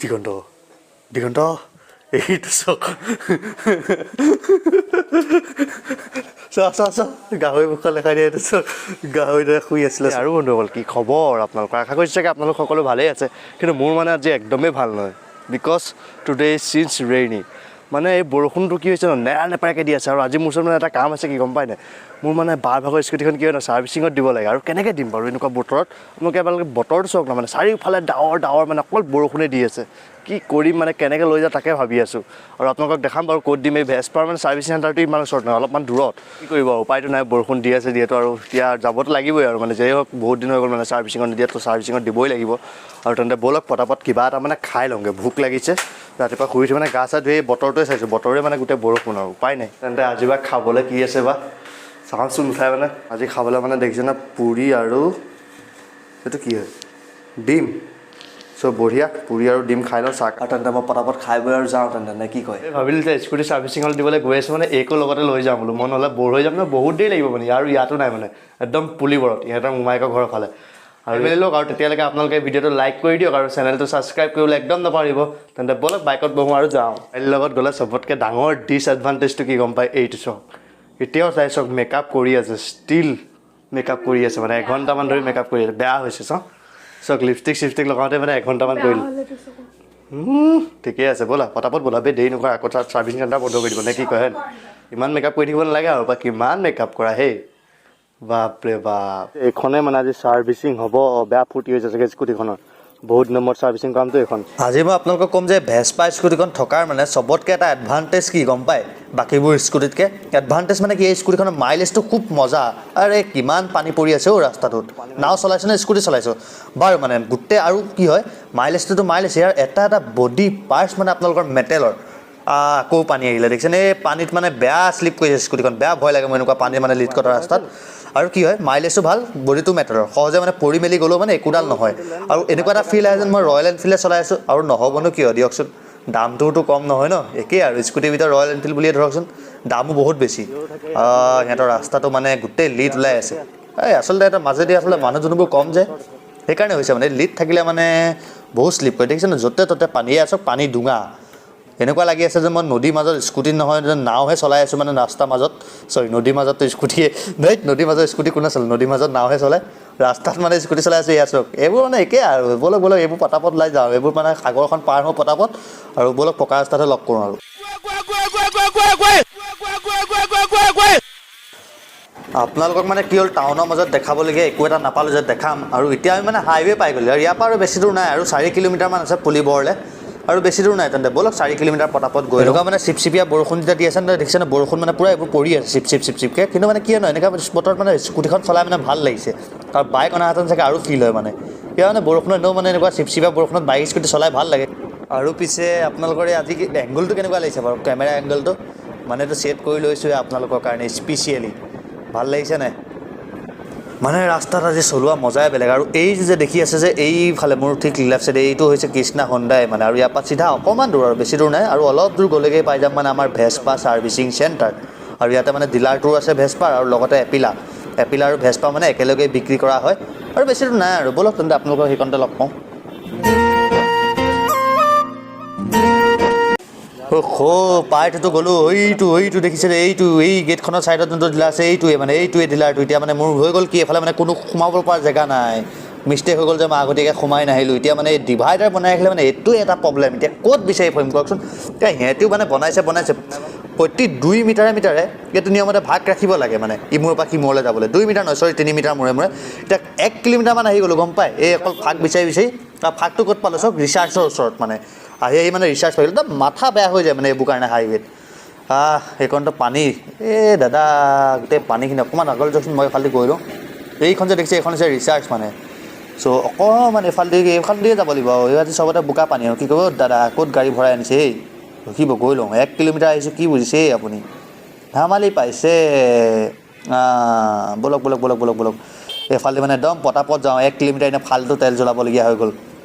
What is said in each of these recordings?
দিগন্ত দিগন্ত এইটো চাওক, চা চা চা, গাহৰি মুখখন দেখাই দিয়ে। এইটো চাওক, গাহৰি দৰে শুই আছিলে। আৰু বন্ধুসকল, কি খবৰ আপোনালোকৰ? আশা কৰিছোঁ চাগে আপোনালোক সকলো ভালেই আছে। কিন্তু মোৰ মানে আজি একদমেই ভাল নহয়, because today since rainy. মানে এই বৰষুণটো কি হৈছে ন, নেৰা নেপেৰাকৈ দি আছে। আৰু আজি মোৰ ওচৰত মানে এটা কাম আছে, কি গম পাই নাই? মোৰ মানে বাৰ ভাগৰ স্কুটিখন কি হয় ন, ছাৰ্ভিচিঙত দিব লাগে। আৰু কেনেকৈ দিম বাৰু এনেকুৱা বতৰত? আপোনালোকে বতৰটো চাওক না, মানে চাৰিওফালে ডাৱৰ ডাৱৰ, মানে অকল বৰষুণে দি আছে। কি কৰিম মানে, কেনেকৈ লৈ যাওঁ তাকে ভাবি আছোঁ। আৰু আপোনালোকক দেখাম বাৰু ক'ত দিম। এই ভেছপাৰ মানে ছাৰ্ভিচিং চেণ্টাৰটো ইমান ওচৰত নহয়, অলপমান দূৰত। কি কৰিব আৰু, উপায়টো নাই, বৰষুণ দি আছে যিহেতু, আৰু এতিয়া যাবতো লাগিবই। আৰু মানে যেই হওক, বহুত দিন হৈ গ'ল মানে ছাৰ্ভিচিঙত নিদিয়া, তো ছাৰ্ভিচিঙত দিবই লাগিব। আৰু তেন্তে ব'লক পটাপট কিবা এটা মানে খাই লওঁগৈ, ভোক লাগিছে। ৰাতিপুৱা শুই উঠি মানে গা চা ধুই বতৰটোৱে চাইছোঁ, বতৰে মানে গোটেই বৰষুণ, আৰু উপায় নাই। তেন্তে আজি বা খাবলৈ কি আছে বা চাওঁচোন উঠাই। মানে আজি খাবলৈ মানে দেখিছে না, পুৰি আৰু এইটো কি হয়, ডিম। চ' বঢ়িয়া, পুৰি আৰু ডিম খাই লওঁ চাহ। আৰু তেন্তে মই পটাপট খাই বৈ আৰু যাওঁ তেন্তে, নে কি কয়? এই ভাবিলোঁ যে স্কুটি ছাৰ্ভিচিঙত দিবলৈ গৈ আছোঁ, মানে এইকো লগতে লৈ যাওঁ বোলো। মই নহ'লে ব'ৰ হৈ যাম ন, বহুত দেৰি লাগিব মানে। আৰু ইয়াতো নাই, মানে একদম পুলিবৰত ইহঁতৰ মোমায়েকৰ ঘৰৰ ফালে। আৰু মেলি লওক, আৰু তেতিয়ালৈকে আপোনালোকে ভিডিঅ'টো লাইক কৰি দিয়ক আৰু চেনেলটো ছাবস্ক্ৰাইব কৰিবলৈ একদম নাপাহৰিব। তেন্তে ব'লক বাইকত বহোঁ আৰু যাওঁ। ছোৱালীৰ লগত গ'লে চবতকৈ ডাঙৰ ডিছএডভান্টেজটো কি গম পায়? এইটো চাওক, এতিয়াও চাই চাওক, মেকআপ কৰি আছে, ষ্টিল মেকআপ কৰি আছে। মানে এঘণ্টামান ধৰি মেকআপ কৰি আছে। বেয়া হৈছে, চাওক চাওক, লিপষ্টিক চিপষ্টিক লগাওঁতে মানে এঘণ্টামান কৰিলোঁ। ঠিকে আছে, ব'লা পটাপট ব'লা বে, দেৰি নকৰা। আকৌ তাত ছাৰ্ভিচিং চেণ্টাৰ বন্ধ কৰি দিব, নে কি কয়? হেন ইমান মেকআপ কৰি থাকিব নালাগে আৰু বা কিমান মেকআপ কৰা হেই, বাপৰে বাপ। এইখনে মানে আজি ছাৰ্ভিচিং হ'ব, বেয়া ফূৰ্তি হৈছে চাগে স্কুটিখনৰ। বহুত দিনৰ মূৰত ছাৰ্ভিচিং কৰামতো এইখন। আজি মই আপোনালোকক ক'ম যে ভেছপা স্কুটিখন থকাৰ মানে চবতকৈ এটা এডভান্টেজ কি গম পায় বাকীবোৰ স্কুটিতকৈ? এডভান্টেজ মানে কি, এই স্কুটিখনৰ মাইলেজটো খুব মজা। আৰে কিমান পানী পৰি আছে অ' ৰাস্তাটোত, নাও চলাইছোঁ নে স্কুটি চলাইছোঁ বাৰু, মানে গোটেই। আৰু কি হয়, মাইলেজটোতো মাইলেজ, ইয়াৰ এটা এটা বডি পাৰ্টছ মানে আপোনালোকৰ মেটেলৰ। আকৌ পানী আহিলে, দেখিছেনে? এই পানীত মানে বেয়া শ্লিপ কৰিছে স্কুটিখন, বেয়া ভয় লাগে মোৰ এনেকুৱা পানী মানে লিড কটা ৰাস্তাত। আৰু কি হয়, মাইলেজটো ভাল, বডিটো মেটেলৰ, সহজে মানে পৰি মেলি গ'লেও মানে একোডাল নহয়। আৰু এনেকুৱা এটা ফিল আহে যেন মই ৰয়েল এনফিল্ডে চলাই আছোঁ। আৰু নহ'বনো কিয় দিয়কচোন, দামটোতো কম নহয় ন, একেই আৰু স্কুটিৰ ভিতৰত ৰয়েল এনফিল্ড বুলিয়ে ধৰকচোন, দামো বহুত বেছি। সিহঁতৰ ৰাস্তাটো মানে গোটেই লিড ওলাই আছে। এই আচলতে এটা মাজেদি আচলতে মানুহ যোনবোৰ কম যে, সেইকাৰণে হৈছে। মানে লিড থাকিলে মানে বহুত শ্লিপ কৰে, দেখিছে ন? য'তে ত'তে পানী আছে, পানী ডোঙা। এনেকুৱা লাগি আছে যে মই নদীৰ মাজত স্কুটি নহয় যেন নাওহে চলাই আছোঁ, মানে ৰাস্তাৰ মাজত। চৰি, নদীৰ মাজততো স্কুটিয়ে নাই, নদীৰ মাজত স্কুটি কোনে চলে? নদীৰ মাজত নাওহে চলে। ৰাস্তাত মানে স্কুটি চলাই আছোঁ। এয়া চাওক, এইবোৰ মানে একেই আৰু। ব'লক ব'লক, এইবোৰ পটাপট ওলাই যাওঁ, এইবোৰ মানে সাগৰখন পাৰ হওঁ পটাপট, আৰু ব'লক পকা ৰাস্তাতে লগ কৰোঁ। আৰু আপোনালোকক মানে কি হ'ল, টাউনৰ মাজত দেখাবলগীয়া একো এটা নাপালোঁ যে দেখাম। আৰু এতিয়া আমি মানে হাইৱে পাই গ'লোঁ, আৰু ইয়াৰ পৰা আৰু বেছি দূৰ নাই, আৰু 4 কিলোমিটাৰমান আছে পুলিবৰলৈ, আৰু বেছি দূৰ নাই। তেন্তে ব'লক 4 কিলোমিটাৰ পটাপট গৈ। এনেকুৱা মানে চিপচিপীয়া বৰষুণ যেতিয়া দি আছে ন, দেখিছে ন, বৰষুণ মানে পূৰা এইবোৰ পৰি আছে চিপ চিপ চিপ চিপকৈ। কিন্তু মানে কি হয় ন, এনেকুৱা বতৰত মানে স্কুটিখন চলাই মানে ভাল লাগিছে। আৰু বাইক অনাহেঁতেন চাগে আৰু ফিল হয়। মানে কিয় মানে বৰষুণত এনেও মানে এনেকুৱা চিপচিপীয়া বৰষুণত বাইক স্কুটি চলাই ভাল লাগে। আৰু পিছে আপোনালোকৰ এই আজি এংগলটো কেনেকুৱা লাগিছে বাৰু? কেমেৰা এংগলটো মানে এইটো ছেট কৰি লৈছোঁ আপোনালোকৰ কাৰণে স্পেচিয়েলি। ভাল লাগিছে নাই? মানে ৰাস্তাত আজি চলোৱা মজাই বেলেগ। আৰু এই যে দেখি আছে যে এইফালে মোৰ ঠিক লেফ্ট চাইডে, এইটো হৈছে কৃষ্ণা হণ্ডাই মানে। আৰু ইয়াৰ পৰা চিধা অকণমান দূৰ, আৰু বেছি দূৰ নাই, আৰু অলপ দূৰ গ'লেগৈ পাই যাম মানে আমাৰ ভেছপা ছাৰ্ভিচিং চেণ্টাৰ। আৰু ইয়াতে মানে ডিলাৰটোও আছে ভেছপাৰ, আৰু লগতে এপিলা, এপিলা আৰু ভেছপা মানে একেলগে বিক্ৰী কৰা হয়। আৰু বেছি দূৰ নাই আৰু, ব'লক তেন্তে আপোনালোকক সেইকণতে লগ পাওঁ। পাইটোতো গ'লো। এইটো দেখিছে, এইটো এই গেটখনৰ ছাইডত যোনটো ডিলাৰ আছে, এইটোৱে মানে এইটোৱে ডিলাৰটো। এতিয়া মানে মোৰ হৈ গ'ল কি, এইফালে মানে কোনো সোমাব পৰা জেগা নাই। মিষ্টেক হৈ গ'ল যে মই আগতীয়াকৈ সোমাই নাহিলোঁ। এতিয়া মানে এই ডিভাইডাৰ বনাই ৰাখিলে মানে এইটোৱে এটা প্ৰব্লেম। এতিয়া ক'ত বিচাৰি ফুৰিম কওকচোন? এতিয়া সিহঁতিও মানে বনাইছে বনাইছে, প্ৰতি 2 মিটাৰে মিটাৰে এইটো নিয়মতে ভাগ ৰাখিব লাগে, মানে ইমূৰৰ পৰা সিমূৰলৈ যাবলৈ 2 মিটাৰ নহয়, চৰি, 3 মিটাৰ মূৰে মূৰে। এতিয়া 1 কিলোমিটাৰমান আহি গ'লোঁ গম পাই, এই অকল ফাক বিচাৰি বিচাৰি। তাৰ ফাকটো ক'ত পালোঁ চাওক, ৰিচাৰ্জৰ ওচৰত মানে আহি আহি মানে ৰিচাৰ্জ পাই গ'লোঁ। একদম মাথা বেয়া হৈ যায় মানে এইবোৰ কাৰণে হাইৱেত। আহ, সেইকণতো পানী। এই দাদা, গোটেই পানীখিনি অকণমান আগলৈ যাওকচোন, মই এইফালেদি গৈ লওঁ। এইখন যে দেখিছে, এইখন হৈছে ৰিচাৰ্জ মানে। চ' অকণমান এইফালেদি, এইফালেদিয়ে যাব লাগিব। আৰু এই আজি চবতে বোকা পানী, আৰু কি কৰিব দাদা, ক'ত গাড়ী ভৰাই আনিছে এই? ৰখিব, গৈ লওঁ। 1 কিলোমিটাৰ আহিছোঁ, কি বুজিছে এই আপুনি? ধেমালি পাইছে। ব'লক ব'লক ব'লক ব'লক ব'লক, এইফালেদি মানে একদম পটাপট যাওঁ। 1 কিলোমিটাৰ এনেই ফাল্টু তেল জ্বলাবলগীয়া হৈ গ'ল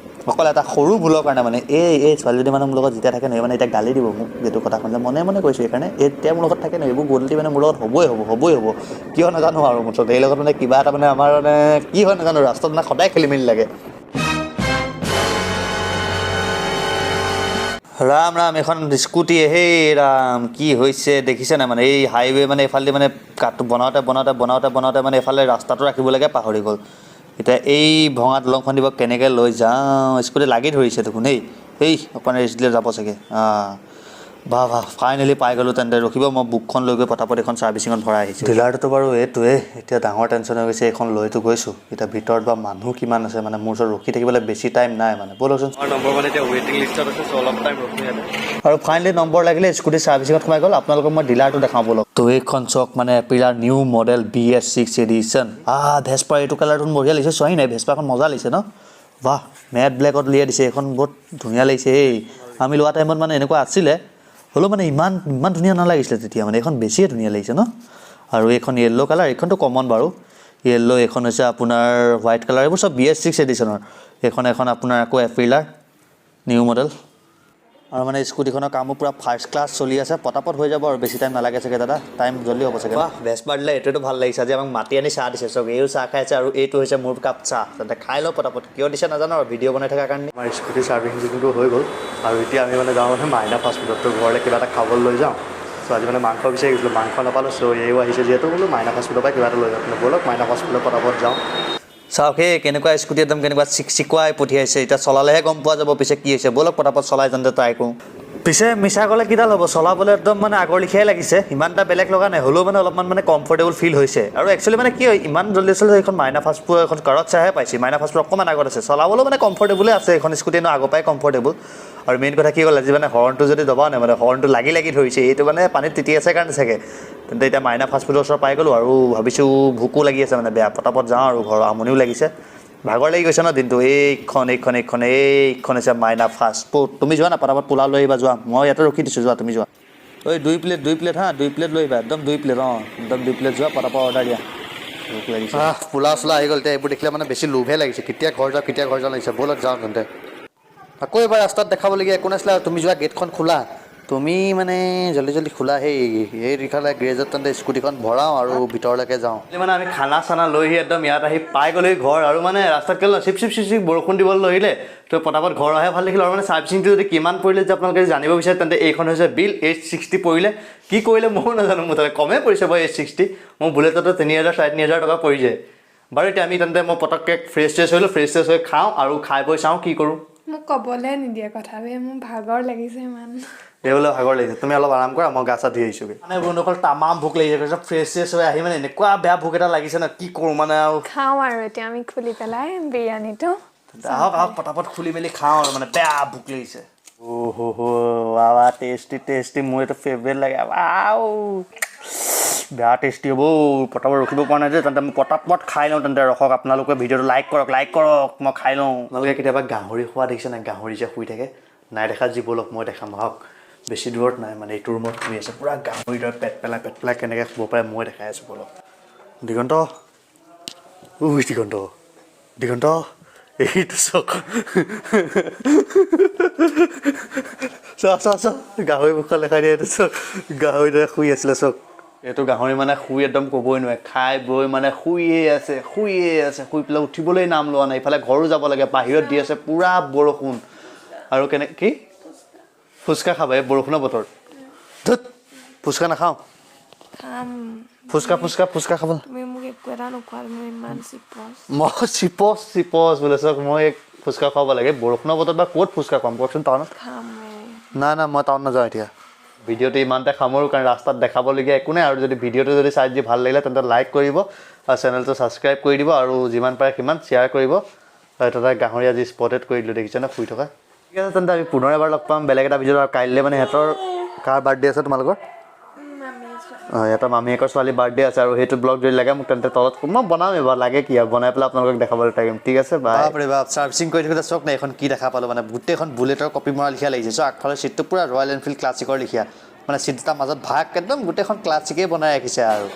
অকল এটা সৰু ভুলৰ কাৰণে। মানে এই ছোৱালীজনী মানে মোৰ লগত যেতিয়া থাকে নহয়, মানে এতিয়া গালি দিব মোক এইটো কথা শুনিলে। মনে মনে কৈছোঁ সেইকাৰণে। এতিয়া মোৰ লগত থাকে নহয়, এইবোৰ গলতি মানে মোৰ লগত হ'বই হ'ব, হ'বই হ'ব, কিয় নাজানো। আৰু মুঠতে এই লগত মানে কিবা এটা মানে আমাৰ মানে কি হয় নাজানো, ৰাস্তাত মানে সদায় খেলি মেলি লাগে। ৰাম ৰাম, এইখন স্কুটি, হেই ৰাম কি হৈছে দেখিছে নাই? মানে এই হাইৱে মানে এইফালেদি মানে কাট বনাওঁতে বনাওঁতে বনাওঁতে বনাওঁতে মানে এইফালে ৰাস্তাটো ৰাখিবলৈকে পাহৰি গ'ল। এতিয়া এই ভঙা দলংখন দিব কেনেকৈ লৈ যাওঁ? স্কুটি লাগি ধৰিছে দেখোন। এই অকণ ৰেষ্ট দিলে যাব চাগে। বাহ বাহ, ফাইনেলি পাই গ'লোঁ। তেন্তে ৰখিব, মই বুকখন লৈ গৈ পটাপট এইখন ছাৰ্ভিচিঙত ভৰাই আহিছোঁ। ডিলাৰটোতো বাৰু এইটোৱে, এতিয়া ডাঙৰ টেনশ্যন হৈ গৈছে, এইখন লৈতো গৈছোঁ, এতিয়া ভিতৰত বা মানুহ কিমান আছে, মানে মোৰ ওচৰত ৰখি থাকিবলৈ বেছি টাইম নাই মানে। ব'লকচোন। আমাৰ নম্বৰ মানে এতিয়া ৱেইটিং লিষ্টত আছে, চ' অলপ টাইম ৰখি ইয়াতে। আৰু ফাইনেলি নম্বৰ লাগিলে, স্কুটি ছাৰ্ভিচিঙত সোমাই গ'ল। আপোনালোকক মই ডিলাৰটো দেখাওঁ ব'লক। তো এইখন চাওক, মানে এপ্ৰিলাৰ new model BS6 edition. Vespa এইটো কালাৰটো বঢ়িয়া লাগিছে, চোৱাই নাই, ভেছপাখন মজা লাগিছে ন? বাহ, মেট ব্লেকত উলিয়াই দিছে এইখন, বহুত ধুনীয়া লাগিছে। এই আমি লোৱা টাইমত মানে এনেকুৱা আছিলে, হ'লেও মানে ইমান ইমান ধুনীয়া নালাগিছিলে তেতিয়া, মানে এইখন বেছিয়ে ধুনীয়া লাগিছে ন? আৰু এইখন য়েল্ল' কালাৰ, এইখনতো কমন বাৰু য়েল্ল'। এইখন হৈছে আপোনাৰ হোৱাইট কালাৰ, এইবোৰ চব BS6 এডিশ্যনৰ। এইখন এখন আপোনাৰ আকৌ এপ্ৰিলাৰ নিউ মডেল। আৰু মানে স্কুটিখনৰ কামো পূৰা ফাৰ্ষ্ট ক্লাছ চলি আছে, পটাপট হৈ যাব আৰু বেছি টাইম নালাগে চাগে। দাদা, টাইম জল্দি হ'ব চাগে। বাহ, ভেছপা দিলে এইটোতো ভাল লাগিছে। আজি আমাক মাতি আনি চাহ দিছে। চব এইও চাহ খাই আছে আৰু এইটো হৈছে মোৰ কাপ চাহ। তেন্তে খাই লওঁ পটাপট। কিয় দিছে নাজানো আৰু, ভিডিঅ' বনাই থকাৰ কাৰণে। আমাৰ স্কুটি ছাৰ্ভিচিংটো হৈ গ'ল আৰু এতিয়া আমি মানে যাওঁ মানে মাইনা ফাষ্টফুডত, ঘৰলৈ কিবা এটা খাবলৈ লৈ যাওঁ। চ' আজি মানে মাংস বিচাৰি গৈছিলোঁ, মাংস নাপালোঁ। চ' এইও আহিছে যিহেতু, বোলো মাইনা ফাষ্টফুডৰ পৰা কিবা এটা লৈ যাওঁ। ব'লক মাইনা ফাষ্টফুডত পটাপট যাওঁ। চাওক, সেই কেনেকুৱা স্কুটি, একদম কেনেকুৱা চিকচিকুৱাই পঠিয়াইছে। এতিয়া চলালেহে গম পোৱা যাব পিছে কি হৈছে। ব'লক পটাপট চলাই তেন্তে ট্ৰাই কৰোঁ। পিছে মিছা ক'লে কিডাল হ'ব, চলাবলৈ একদম মানে আগৰ লিখিয়াই লাগিছে, ইমান এটা বেলেগ লগা নাই, হ'লেও মানে অলপমান মানে কমফৰ্টেবল ফিল হৈছে। আৰু একচুৱেলি মানে কি হয়, ইমান জল্দি চলি এইখন মাইনা ফাষ্টফুড এখন কাৰত চাইহে পাইছে, মাইনা ফাষ্টফুড অকণমান আগত আছে, চলাবলৈও মানে কমফৰ্টেবলে আছে এইখন স্কুটি, এনেও আগৰ পৰাই কমফৰ্টেবল। আৰু মেইন কথা কি হ'ল, আজি মানে হৰ্ণটো যদি দবাওঁ নাই, মানে হৰ্ণটো লাগি লাগি ধৰিছে, এইটো মানে পানীত তিতি আছে কাৰণে চাগে। তেন্তে এতিয়া মাইনা ফাষ্টফুডৰ ওচৰ পাই গ'লোঁ আৰু ভাবিছোঁ ভোকো লাগি আছে মানে বেয়া, পটাপট যাওঁ আৰু ঘৰ, আমনিও লাগিছে, ভাগৰ লাগি গৈছে ন দিনটো। এইখন এইখন এইখন এইখন হৈছে মাইনা ফাষ্টফুড। তুমি যোৱা না, পটাপট পোলাও লৈ আহিবা, যোৱা, মই ইয়াতে ৰখি দিছোঁ, যোৱা তুমি যোৱা। ঐ দুই প্লেট, দুই প্লেট, হা দুই প্লেট লৈ আহিবা, একদম দুই প্লেট, অঁ একদম দুই প্লেট, যোৱা পটাপট অৰ্ডাৰ দিয়া, ভোক লাগিছে। পোলাও চোলাও আহি গ'ল। এতিয়া এইবোৰ দেখিলে মানে বেছি লোভহে লাগিছে, কেতিয়া ঘৰ যাওঁ কেতিয়া ঘৰ যাওঁ লাগিছে। ব'লক যাওঁ তেন্তে। আকৌ এবাৰ ৰাস্তাত দেখাবলগীয়া একো নাছিলে আৰু তুমি যোৱা, গেটখন খোলা, তুমি মানে জল্দি জল্দি খোলা। সেই এইফালে গেৰেজত তেন্তে স্কুটিখন ভৰাওঁ আৰু ভিতৰলৈকে যাওঁ। মানে আমি খানা চানা লৈ আহি একদম ইয়াত আহি পাই গ'লোহি ঘৰ। আৰু মানে ৰাস্তাত কেলৈ চিপ চিপ চিপ চিপ বৰষুণ দিবলৈ ধৰিলে, তো পটাপট ঘৰ অহাই ভাল দেখিলোঁ। আৰু মানে ছাৰ্ভিচিংটো যদি কিমান পৰিলে যে আপোনালোকে জানিব বিচাৰে, তেন্তে এইখন হৈছে বিল 860 পৰিলে। কি কৰিলে ময়ো নাজানো, মুঠতে কমেই পৰিছে বাৰু 860। মোৰ বুলেটতো 3000 3500 টকা পৰি যায় বাৰু। এতিয়া আমি তেন্তে মই পটককৈ ফ্ৰেছ ট্ৰেছ হৈ লওঁ, ফ্ৰেছ ট্ৰেছ হৈ খাওঁ আৰু খাই বৈ চাওঁ কি কৰোঁ। মোক ক'বলৈ নিদিয়ে কথা বে, মোৰ ভাগৰ লাগিছে ইমান। এই বোলে ভাগৰ লাগিছে, তুমি অলপ আৰাম কৰা, মই গা চা ধুই আহিছোঁগৈ। মানে বন্ধুসকল তামাম ভোক লাগিছে, তাৰপিছত ফ্ৰেছ শ্ৰেছ হৈ আহি মানে এনেকুৱা বেয়া ভোক এটা লাগিছে ন, কি কৰোঁ মানে আৰু। খাওঁ আৰু এতিয়া আমি খুলি পেলাই বিৰিয়ানীটো। আহক আহক পটাপট খুলি মেলি খাওঁ আৰু, মানে বেয়া ভোক লাগিছে। অ' হ' হ' ৱাহ, টেষ্টি টেষ্টি, মোৰ এইটো ফেভৰেট লাগে। আও বেয়া টেষ্টি হ'ব, পটাপট ৰখিব পৰা নাই যে, তেন্তে মই পটাপট খাই লওঁ। তেন্তে ৰখক আপোনালোকে, ভিডিঅ'টো লাইক কৰক, লাইক কৰক, মই খাই লওঁ। আপোনালোকে কেতিয়াবা গাহৰি খোৱা দেখিছে নাই? গাহৰি যে শুই থাকে, নাই দেখা? জীৱলক মই দেখাম আহক, বেছি দূৰত নাই, মানে এইটো ৰুমত শুই আছে পূৰা গাহৰিৰ দৰে পেট পেলাই পেট পেলাই কেনেকৈ শুব পাৰে মই দেখাই আছোঁ ব'লক। দিগন্ত, ঐ দিগন্ত, দিগন্ত, এইটো চাওক, চা চা চা, গাহৰি মুখখন দেখাই দিয়ে, এইটো চাওক, গাহৰি দৰে শুই আছিলে চাওক। এইটো গাহৰি মানে শুই একদম ক'বই নোৱাৰে, খাই বৈ মানে শুইয়ে আছে, শুইয়ে আছে, শুই পেলাই উঠিবলৈ নাম লোৱা নাই। ইফালে ঘৰো যাব লাগে, বাহিৰত দি আছে পূৰা বৰষুণ। আৰু কেনে কি ফুচকা খাবা এই বৰষুণৰ বতৰত? ধুত, ফুচকা নাখাওঁ। ফুচকা ফুচকা ফুচকা খাব। তুমি মোক একো এটা নোখোৱা, তুমি ইমান চিপছ। মই চিপছ চিপছ বোলে চাওক, মই এক ফুচকা খুৱাব লাগে বৰষুণৰ বতৰত, বা ক'ত ফুচকা খুৱাম কওকচোন টাউনত? না না, মই টাউন নাযাওঁ এতিয়া। ভিডিঅ'টো ইমানতে সামৰোঁ, কাৰণ ৰাস্তাত দেখাবলগীয়া একো নাই। আৰু যদি ভিডিঅ'টো যদি চাই যদি ভাল লাগিলে তেন্তে লাইক কৰিব আৰু চেনেলটো ছাবস্ক্ৰাইব কৰি দিব আৰু যিমান পাৰে সিমান শ্বেয়াৰ কৰিব। আৰু তাতে গাহৰি আজি স্পটেড কৰি দিলোঁ, দেখিছেনে শুই থকা। ঠিক আছে তেন্তে আমি পুনৰ এবাৰ লগ পাম বেলেগ এটা ভিডিঅ'ত। আৰু কাইলৈ মানে সিহঁতৰ কাৰ বাৰ্থডে আছে তোমালোকৰ? অঁ, সিহঁতৰ মামীয়েকৰ ছোৱালীৰ বাৰ্থডে আছে। আৰু সেইটো ব্লগ যদি লাগে মোক তেন্তে তলত মই বনাম এইবাৰ, লাগে কি আৰু বনাই পেলাই আপোনালোকক দেখাবলৈ থাকিম। ঠিক আছে, বাই। বাপৰে বাপ, ছাৰ্ভিচিং কৰি থাকোঁতে চাওক না এইখন কি দেখা পালোঁ, মানে গোটেইখন বুলেটৰ কপি মৰা লিখীয়া লাগিছে। চ' আগফালৰ চিটটো পূৰা ৰয়েল এনফিল্ড ক্লাছিকৰ লিখীয়া, মানে চিট দুটাৰ মাজত ভাগ একদম গোটেইখন ক্লাছিকেই বনাই ৰাখিছে আৰু।